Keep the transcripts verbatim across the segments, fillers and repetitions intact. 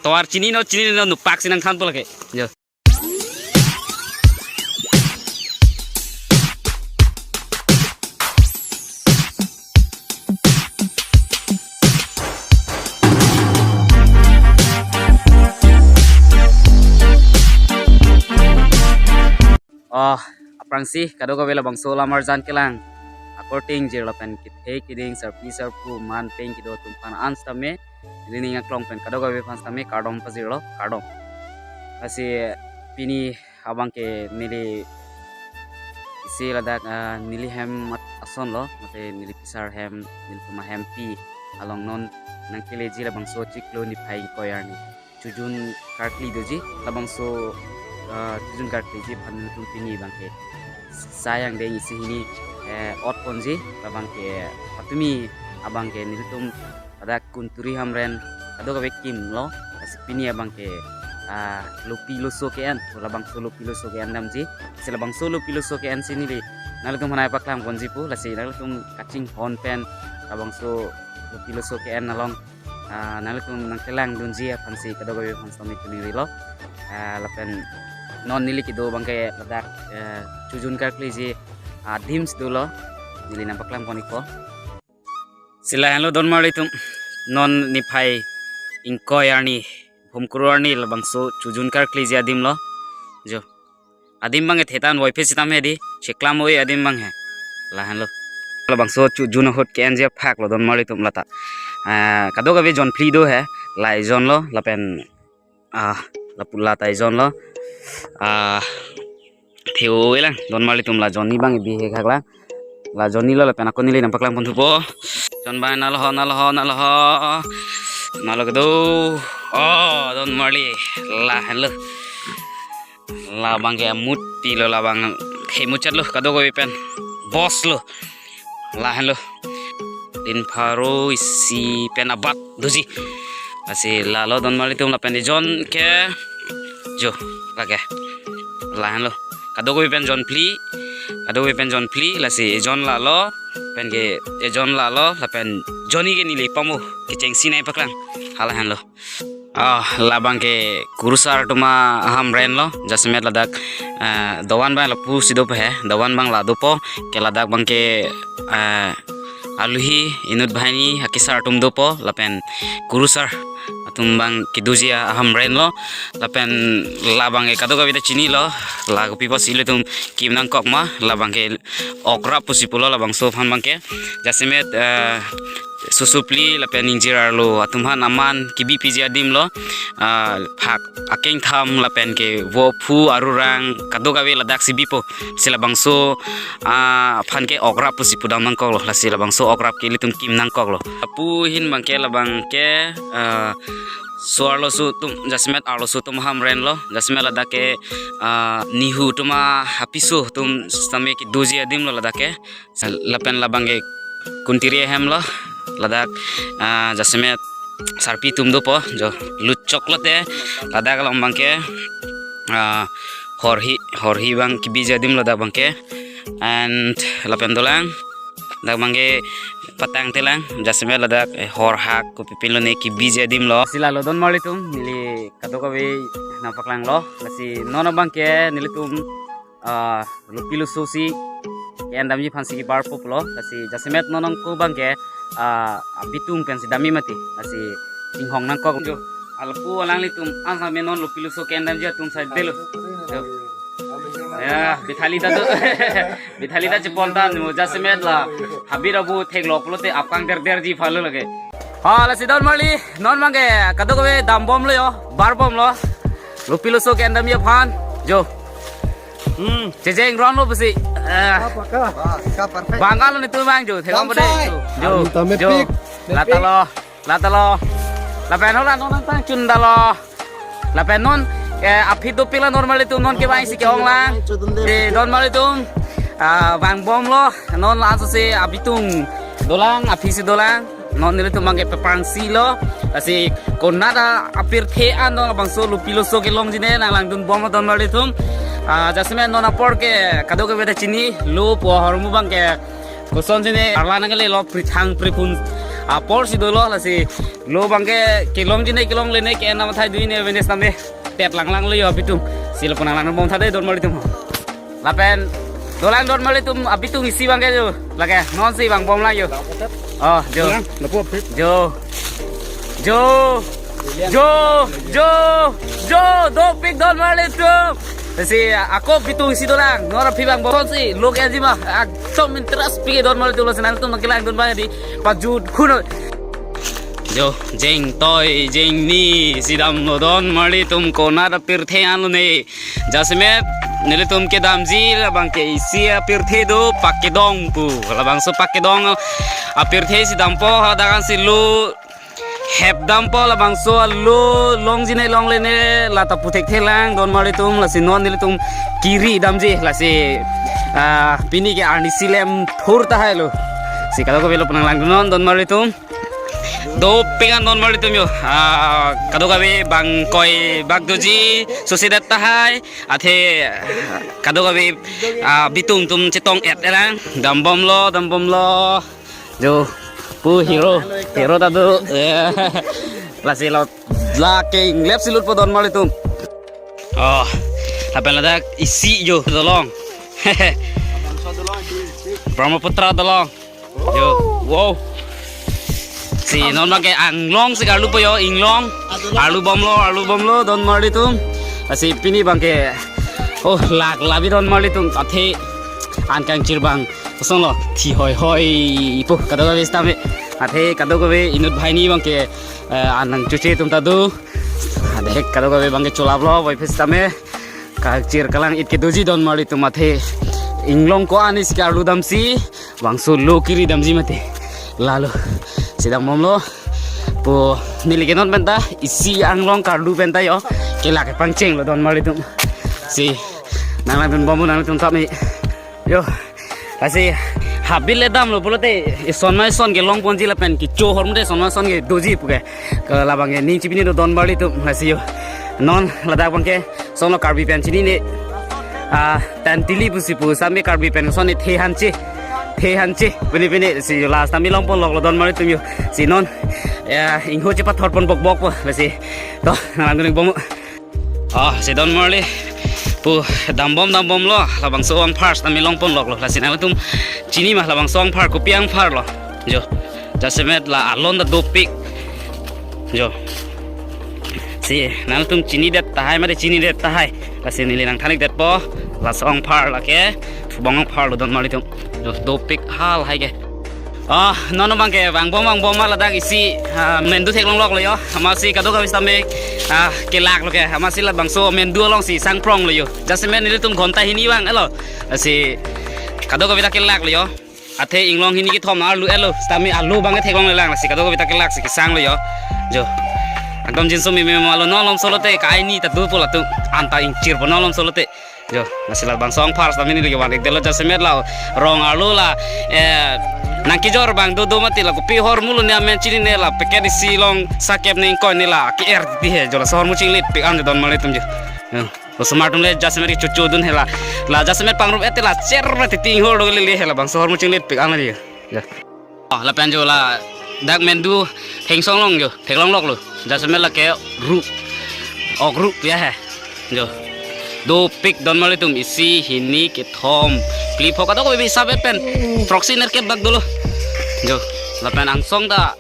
Tovar chini non, chinine non, nupak si nangthanpo lake. Jo. Oh, aphrangsi kadokave labangso lamar jan kelang akorte ingjir lapen kethe keding, sarpi sarpo, man pen kedo atum aphan an sitame, neli ning aklong pen kadokave aphan sitame kardom pajirlo, kardom. Lasi pini abangke neli isi ladak, ah, neli hem at-, asonlo, mate neli pisar hem, nelitum ahempi along non nangkeleji labangso chiklo niphai ingkoi arni chojun karkli doji, labangso, ah, chojun karkliji aphan nelitum pini abangke sai angdeng isi hini, eh, ot ponji, labangke patumi abangke nelitum ladak Kunturi Hamren kadokave kimlo, lasi pini abangke, ah, lopi loso ke-en, labangso lopi loso ke-en damji, lasi labangso lopi loso ke-en si neli nanglitum aphan nangpaklang ponji pu, lasi nanglitum kachinghon pen labangso lopi loso ke-en along, ah, nanglitum nangkelang dunji aphansi kadokave aphan sitame chiningrilo. Ah, lapen non neli kedo abangke ladak, eh, chojun karkliji adim si dolo, neli nangpaklang pon-ikpo. Lasi lahenlo donmarlitum, non niphai ingkoi arni, Bhomkuru arni labangso chojun karkliji adimlo. Jo. Adim abangke thetan voiphit sitame di, cheklam oi adim abangke. Lahenlo. Labangso chojun ahut ke-enji aphaklo donmarlitum lata. Ah, kadokave jonphli do he, la ejonlo, lapen, ah, lapu lata ejonlo. Ah, theo-o lang, donmarlitum la jonni abang bihek hak lang. La jonnilo lapen ako neli nangpaklang ponthupo. Jon abang nalo ho, nalo ho, nalo ho. Nalo kedo. Oh, donmarli. Lahenlo. Labangke amut pilo, labang themuchatlo, kadokave pen boslo. Lahenlo. Din pharo isi pen abat doji. Lasi lalo donmarlitum lapen ejon ke. Jo, lake. Lahenlo. Kadokave pen jonphli. Kadokave pen jonphli, lasi ejon lalo. Penke ejon lalo, lapen jonni ke neli pamo. Kechengsi nangpaklang. Halahenlo. Ah, labangke kurusar atum ahamrenlo, jasemet ladak, eh, dovan abang lapusi dopo he, dovan abang la dopo, ke ladak abangke, eh, aluhi inut banghini akesar atum dopo, lapen kurusar atum abang kedoji ahamrenlo, lapen labangke kadokave ta chinilo, la kopi pusi ilitum kim nangkok ma, labangke okra pusi pulo labangso aphan abangke, jasemet, eh, sosopli lapen ingjir arlo atum aphan aman kebipiji adimlo, ah, phak akengtham lapen ke vo phu arurang kadokave ladaksi bipo, lasi labangso, ah, aphan ke okra pusi pudam nangkoklo, lasi labangso okra ke ilitum kim nangkoklo. Lapu ahin abangke labangke, ah, so-arloso atum, jasemet arloso atum ahamrenlo, jasemet ladak ke, ah, nihu atum ahapiso atum sitame kedoji adimlo ladak ke. Lapen labangke Kuntiri ahemlo, ladak, ah, jasemet sarpi atum dopo, jo, lutchok lote, ladak along abangke, ah, horhi, horhi abang kebiji adimlo ladak abangke, and lapen dolang, ladak abangke patang telang, jasemet ladak, eh, horhak kopi pinlo ne kebiji adimlo. Lasi lalo donmarlitum, neli kadokave nangpaklanglo, lasi non abangke nelitum ah, lopi loso si ke-en damji aphansi kebarpo pulo, lasi jasemet non ako abangke, ah, abitung pensi damji mati, lasi chinghong nangkok. Jo, alapu alanglitum, ah, same non lopi loso ke-en damji atum sai delo. Jo. Ya, Bithali ta do. Bithali ta chepon ta, nu jasemet la habit abu theklok pulote apkang derderji phalo lake. Ha, lasi donmarli, non abangke kadokave dambomlo jo, barbomlo. Lopi loso ke-en damji aphan. Jo. Hmm, chejeng ronlo pusi. Eh, Apa kah? Wah, siap, perfect. Bangkalo netum abang jo, theklong pada Sampai. Jo. Kami tame Jo. Pik. Latalo, latalo. Lapen hola non nangtang chundalo. Lapen non, eh, aphi dopiklo normallitum non kevangsi ke-ong lang. Eh, normallitum, ah, vangbomlo. Non la-ansi abitung dolang, aphisi dolang. Non nelitum abangke pepangsilo, lasi konat apirthe an non labangso lopi loso kelongji ne nanglangdunbomlo normallitum. Ah, jasemet non apor ke kadokave ta chinilo pu ahormu abangke kosonsi ne arla nangkelelo prithang priphun Apor si dolo lasi lo abangke kelongji ne kelongle ne ke-en athai dui ne venes tame tet langlang lo yo abitum. Si lapu nanglangbom tha dei don marlitum. Lapen dolang don marlitum abitum isi abangke jo. Lake non si vangbom lang yo. Oh, jo. Dolang, lapu apit. Jo. Jo. Jo. Jo. Jo. Dopik don marlitum. Si ako abitum isi dolang. Non aphi vangbom si lo ke-enji ma. Ekdom interest pik don marlitum, lasi nangtum nangkelang dun abang di pajut kuno. Jo, jeng toi, jeng ni, si damlo don marlitum, konat apirthe anlo ne. Jasemet nelitum kedamji labangke isi apirthe do, Pakedong pu. Labangso Pakedong apirthe si dampo, hadak an si lo hep dampo, labangso lo longji ne longle ne, la ta puthekthe lang don marlitum, lasi non nelitum kiri damji, lasi, ah, pini ke arni si lem thur tahai lo. Si kadokave lo pu nanglang non don marlitum. Dopik an don marlitum yo. Ah, kadokave bang koi bak doji, susi det tahai. Athe kadokave, ah, abitum atum chetong et lang. Dambomlo, dambomlo. Jo, pu hero, hero ta do. Lasi lo lake inglep si lutpo don marlitum. Oh, lapen ladak isi jo dolong. Brahmaputra dolong. Jo, wow. Si non abangke anglong si karlupo yo, inglong. Arlubomlo, arlubomlo don marlitum. Lasi pini abangke, oh, lak labi don marlitum. Athe an kangchir abang kosonlo, thi hoi hoi pu kadokave sitame. Athe kadokave inut banghini abangke, eh, an nangchoche atum ta do. Adek kadokave abangke cholaplo, boy phe sitame. Kachir kalang it ke doji don marlitum, athe inglong ko-an isi ke arlu damsi, bangso lo kiri damji mati. Lalo, si dambomlo. Pu neli ke non penta, isi anglong karlu penta yo. Kelak pangchenglo don marlitum. Si nanglang dunbom nanglitum tame. Yo. Lasi habil le damlo pulote, ison ma ison ke longponji lapen kecho ahormu te ison ma ison ke doji pu ke. Ke labangke ning chipini do don marlitum, lasi yo. Non ladak abangke sonlo Karbi pen chinine. Ah, Tantili pusi pu sitame Karbi pen son ne the hanche. The hanche. Pini pini si last time longponloklo don marlitum yo. Si non, eh, ingho chepathorpon bokbok po. Lasi. To, nanglang dunbom. Oh, si don marli pu dambom dambomlo, labangso angpharsi tame longponloklo, lasi nangtum chini ma labangso angphar, kopi angpharlo. Jo, jasemet la alon ta dopik. Jo. Si nangtum chinidet tahai mate chinidet tahai. Lasi neli nangthan-ikdetpo, laso angphar lake, thubong angpharlo don marlitum. Jo, dopik halahai ke. Oh, non abangke vangbom vangbom ma ladak isi, ah, mendu theklongloklo yo. Amatsi kadokave sitame, ah, kelaklo ke. Amatsi labangso mendu alongsi sangpronglo yo. Jasemet nelitum ghonta hini vang-etlo. Lasi kadokave ta kelaklo yo. Athe inglong hini kethom arlu-etlo. Sitame arlu abangke theklonglelang. Lasi kadokave ta kelaksi kesanglo yo. Jo. Ekdom jinso meme malo non malomso lote ka-ai ni ta dopo latum. Anta ingchirpo non malomso lote. Jo, lasi labangso angphar sitame neli ke van-ikdetlo jasemet la rong arlo la, eh, nangkejor abang dodo mati la kopi ahormulo ne amen chinine la packet isi along sakep ne ingkoi ne la ke-er titi he jo laso ahormu chinglipik an don marlitum jo. Jo, osomar atum le jasemet kechochodun he la. La jasemet pangrup-et te la cher titi inghor do lele he labangso ahormu chinglipik an le jo. Jo. Oh, lapen jo ladak mendu thengsonglong jo, theklongloklo. Jasemet lake ru, ok ru ya he. Jo. Dopik don marlitum isi hini kethom. Phli pho kadokave hisap-et pen. Throksi nerkep bak dolo. Jo. Lapen angsong ta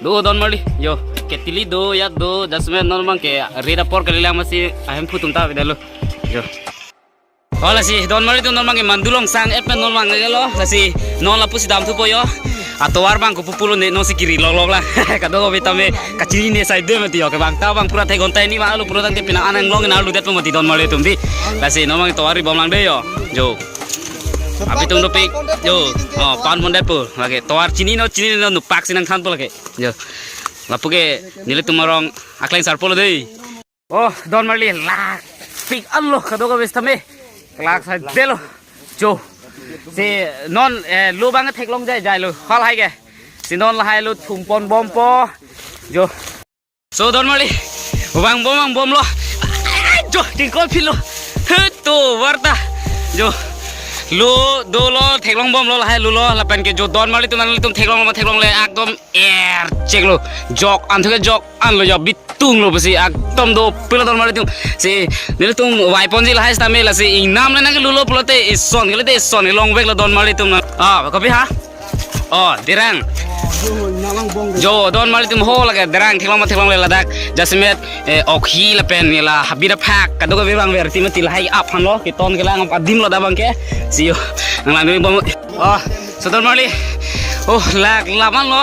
do don marli. Jo. Ketili do, yak do, jasemet non abangke rit apor kalilang amatsi ahemphu atum ta avedetlo. Jo. Oh, lasi don marlitum non abangke mandu along sang-et pen non abang lelo, lasi non lapusi damthupo yo. Atovar abang kopu pulo ne non si kiri loklok la. Kadokave tame kachinine saide mati yo, kevang ta abang pura thegon ta ini ma alo pura tangte pina anang long in arludetpo mati don marlitum di. Lasi non abang tovar ribomlang dei yo. Jo. Abitum dopik. Jo. Oh, pan pondetpo. Lake tovar chinine chinine non nupak si nangthanpo lake. Jo. Lapu ke nelitum arong akleng sarpolo dei. Oh, don marli lakpik anlo kadokave sitame. Kelak saidelo. Jo. Si non, eh, lo abang theklong jai jailo. Halahai ke. Si non lahai lo thumponbompo. Jo. So don marli. Vangbom vangbomlo. Ai, jo, tingkol philo. He, tovar ta. Jo. Lo dolo, theklong bomlo lahai lo lo, lapen ke jo don marli atum, nanglitum theklong lo ma theklongle, ekdom er chek lo. Jok an thuke jok an lo, jo bitung lo pusi ekdom dopik lo don marli atum. Si nelitum vaiponji lahai sitame, lasi ingnam le nangkelulo pulote ison kele te ison kelong vek lo don marli atum na. Ah, kopi ha? Oh, derang. Jo don marli atum ho lake derang theklong ma theklongle ladak. Jasemet, eh, okhi lapen la habit aphak kadokave abang verti mati lahai aphan lo, keton kelang adim lo dak abang ke. Si yo. Nanglang duri bom. Oh, so don marli. Oh, lak laman lo.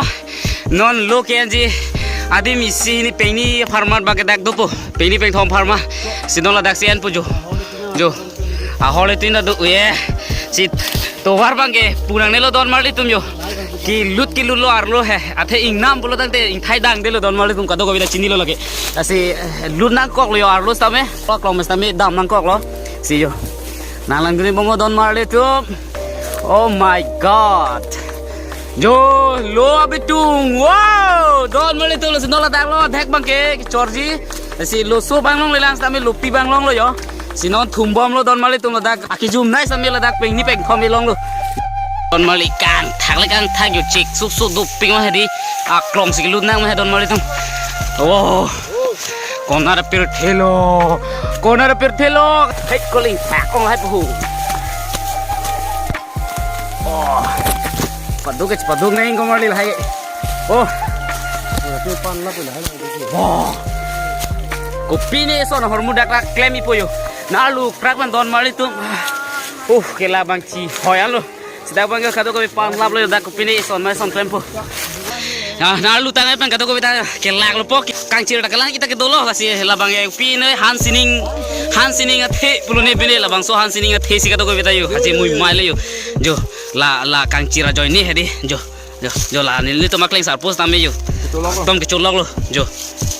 Non lo ke anji. Adim isi hini pengni apharman abang ke dak dopo. Pengni pengthom apharman. Si non ladak si enpo jo. Jo. Ahole tin do ye. Si tovar abang ke pu nangne lo don marli atum jo. Kelut kelut lo arlo he. Athe ingnam pulo tangte ingthai dangde lo don marli atum, kadokave ta chinilo lake. Lasi, eh, lut nangkok lo jo arlo sitame. Kok lo sitame dam nangkok lo. Si jo. Nanglang duri bom don marli atum. Oh my God. Jo, lo abitung. Wow, don marli atum, lasi non ladak lo thek abang ke chorji. Lasi loso abang longlelang sitame lopi abang longlo jo. Si non thum bomlo don marli atum ladak. Akejum nai sitame ladak pengni pengthom elong lo. Don marli kangthak le kangthak jo, chek suk suk dopik ma hedi. Aklong si kelut nang ma he don marli atum. Oh. Konat apirthe lo. Konat apirthe lo. Hei, koling pakong hai puhu. Oh. Paduk ke paduk neng ko marli lahai. Oh. Oh. Kopine son ahormu dak rak klem ipo jo. Nanglu prak man don marli atum. Uh, ke labang chihoi alo. Sita abang ke kadokave panlap lo dak kopine son mai son klempo. Ah, nanglu tang ai pen kadokave ta kelak lo po, kangchir ta kelang kita ke dolo, lasi labang ke pine han sining, han sining athe pulo ne bine labangso han sining athe si kadokave ta jo. Aje mui mai le jo. Jo, la, la kangchir ajoine hedi. Jo, jo, jo la nelitum akleng sarpo sitame jo. Tom kecholok lo. Jo.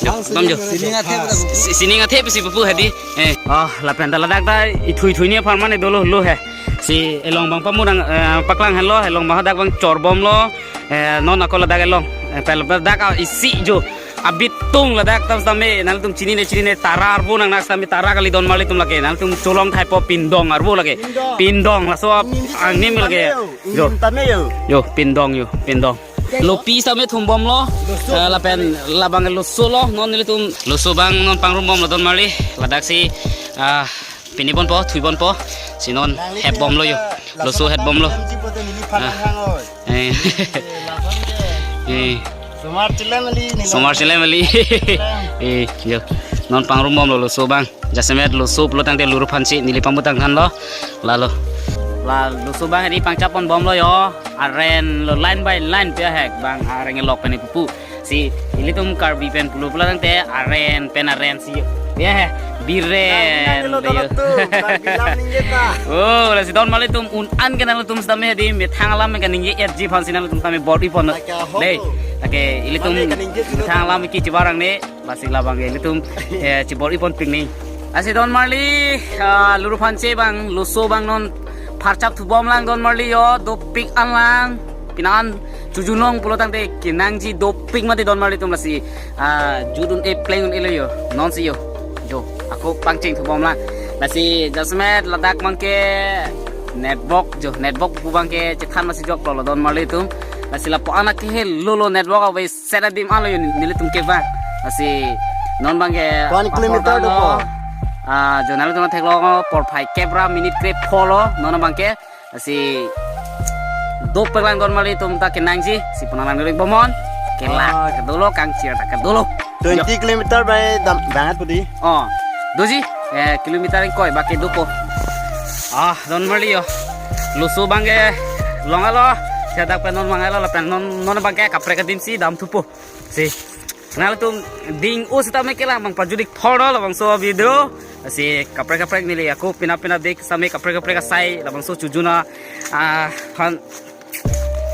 Jo, tom jo. Sining athe pu. Si-, sining athe pusi pupu hedi. Eh. Oh, lapen ta ladak ta ithui thui ni apharman dolo lo he. Si elong abang pamu nang, eh, paklang henlo, elong abang dak abang chor bomlo. Eh, non ako ladak elong. Eh, pel dak a isi jo. Abitung ladak tam sitame, nangtum chinine chinine tara arvo nang nak sitame tara kali don marli atum lake. Nangtum cholong thaipo pindong arvo lake. Pindong. Pindong, laso ap-, angnim lake. Ingnim tame yo. Jo. Ingnim tame yo. Jo, pindong jo, pindong. Lopi sitame thum bomlo. Loso. Eh, lapen labang loso lo, non nelitum loso abang non pangrum bomlo don marli. Ladak si, ah, pini bompo, thui bompo. Si non hep bomlo jo. Loso hep bomlo. Ah. Eh. Eh. Somar chilem ali, nilo. Somar chilem ali. Eh, jo. Non pangrum bomlo loso abang. Jasemet loso pulo tangte luru aphansi neli pamutang thanlo. Lalo. La loso abang hedi pangchap pon bomlo jo. Aren lo line by line pia hek abang areng lok pen pupu. Si ilitum Karbi pen pulo pulo tangte aren pen aren si jo. Pia he. Biren. Nang, nang, nang, nang, nang, nang, nang, nang, nang, nang. Oh, lasi don marli atum un-an ke nangtum sitame hedi methang alam ke ningje etji aphansi nangtum tame bor-i pon. Lake ahok lo. Dei, lake ilitum mane kaningje si methang alam ke chibarang ne. Lasi labang ke ilitum, eh, chibor-i pon pik ni. Lasi don marli, ah, luru aphansi abang, loso abang non pharchap thu bomlang don marli jo, dopik an lang. Pini an chojun long pulo tangte kenangji dopik mati don marli atum lasi, ah, jut un-e pleng un-e lo jo, non si jo. Jo, ako pangcheng thu bomlang. Lasi jasemet ladak abang ke network jo, network pu abang ke chethan masi joklo don marli atum. Lasi lapu anak ke he lolo network abe set adim alo jo nelitum ke abang. Lasi non abang ke one kilometer do po. Ah, jo nelitum theklong porphai kep ra minute krepho lo non abang ke. Lasi dopik lang don marli atum ta kenangji si punang lang duri bomnon. Kelak kedolo, kangchir ta kedolo. Twenty kilometer by dam bangat pudi. Oh, doji, eh, kilometer ingkoi baki dopo. Ah, don marli jo. Loso abang ke longlo. Sedak pen non abang lo, lapen non, non abang ke kaprek adim si dam thupo. Si. Nangtum ding-o sitame kelang abang pajudik thor labangso video. Si kaprek kaprek neli ako pina pina dik sitame kaprek kaprek asai labangso chojun a, ah, han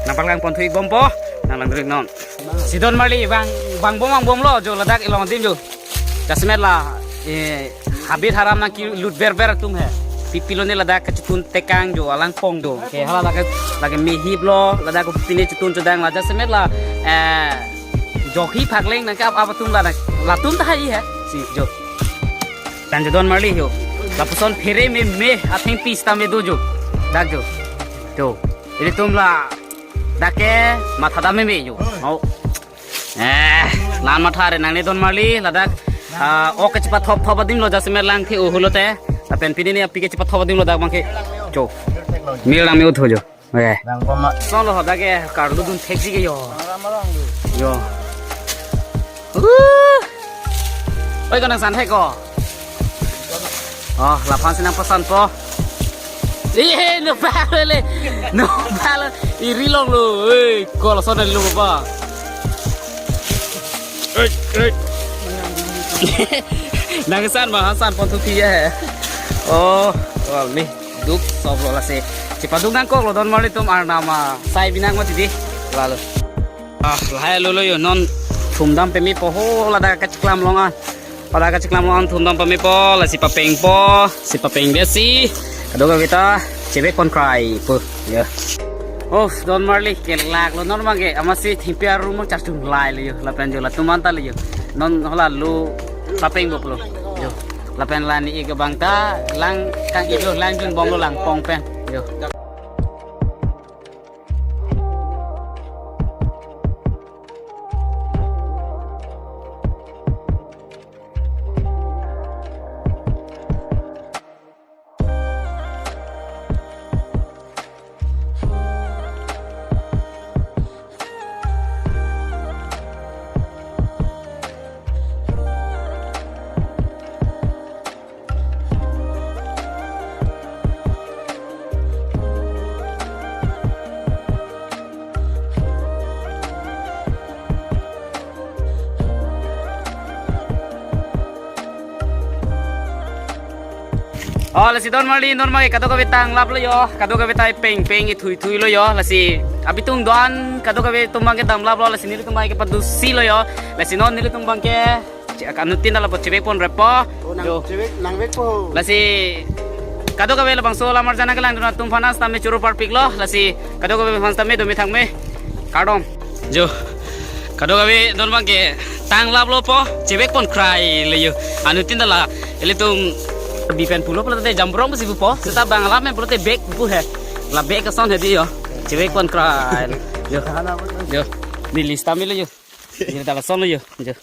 nangpaklang pon thu ik bompo. Nanglang duri non. Si don marli abang, abang bom abang bomlo jo ladak elong adim jo. Jasemet la, eh, habit haram nangkelut berber atum he. Pi pilo ne ladak kechotun tekang jo alang pong do. Ke hala lake, lake mehip lo, ladak kopine chotun chodang la jasemet la, eh, jokhi phakleng nangke ap ap atum la nang, latum ta hai he. Si jo. Tan jo don marli jo. Lapuson phere meme athengpi sitame do jo. Dak jo. Jo. Ilitum ladak ke matha dam meme jo. Oh. Eh, lan matha re nangne Don Marli, ladak, ah, ok kechepathop thop adim lo jasemet lang thi uhulote. Lapen pini ne api kechepathop adim lo dak abangke. Jo. Mir lang me utho jo. Eh. Bang pama. Son lo hadak ke karlu dun thek si ke jo. Jo. Uh. Oi, ko nangsan thek ko. Oh, laphan si nangpasanpo. Eh, no bale. No bale. Iri longlo. Eh, ko lason lo ba. Eh, eh. Nangsan ma, hansan pon thupi ya. Oh, wal ni. Duk, sop lo lasi. Chepaduk nangkok lo Don Marli atum arnam asai binang mati di. Lalo. Ah, lahai lolo jo non thumdam pemepo ho ladak kachiklam along an. Pada kachiklam along an thumdam pemepo, lasi papengpo, si papeng dia si. Kadokave ta chevek pon kraipo. Ya. Oh, Don Marli kelak lo non abangke amatsi thengpi arum charchun lai lo jo. Lapen jo latum anta lo jo. Non hala lo papeng bop lo. Jo. Lapen la ne-ik abang ta lang kang-ik lo, lang junbom lo langpong pen. Jo. Oh, lasi Don Marli, Don Marli, kadokave tanglap lo jo, kadokave ta peng peng ithui thui lo jo, lasi abitung do-an kadokave atum abangke damlap lo, lasi nelitum abangke padusi lo jo, lasi non nelitum abangke Che-, anuttin ta lapu chevek pon repo. Oh, nang jo. Chevek, nangvekpo. Lasi kadokave labangso lamar jana kelang dun atum aphan sitame choro parpik lo. Lasi kadokave aphan sitame domi thangme. Kardom. Jo. Kadokave Don abangke tanglap lo po. Chevek pon krai le jo. Anuttin ta la. Ilitum bi pen pulo pulote jambrong si pupo. Seta bang alam pen pulote bek pu he. La bek ason he di jo. Chevek pon krai. Jo. Jo. Neli sitame lo jo. Neli ta lason lo jo. Jo.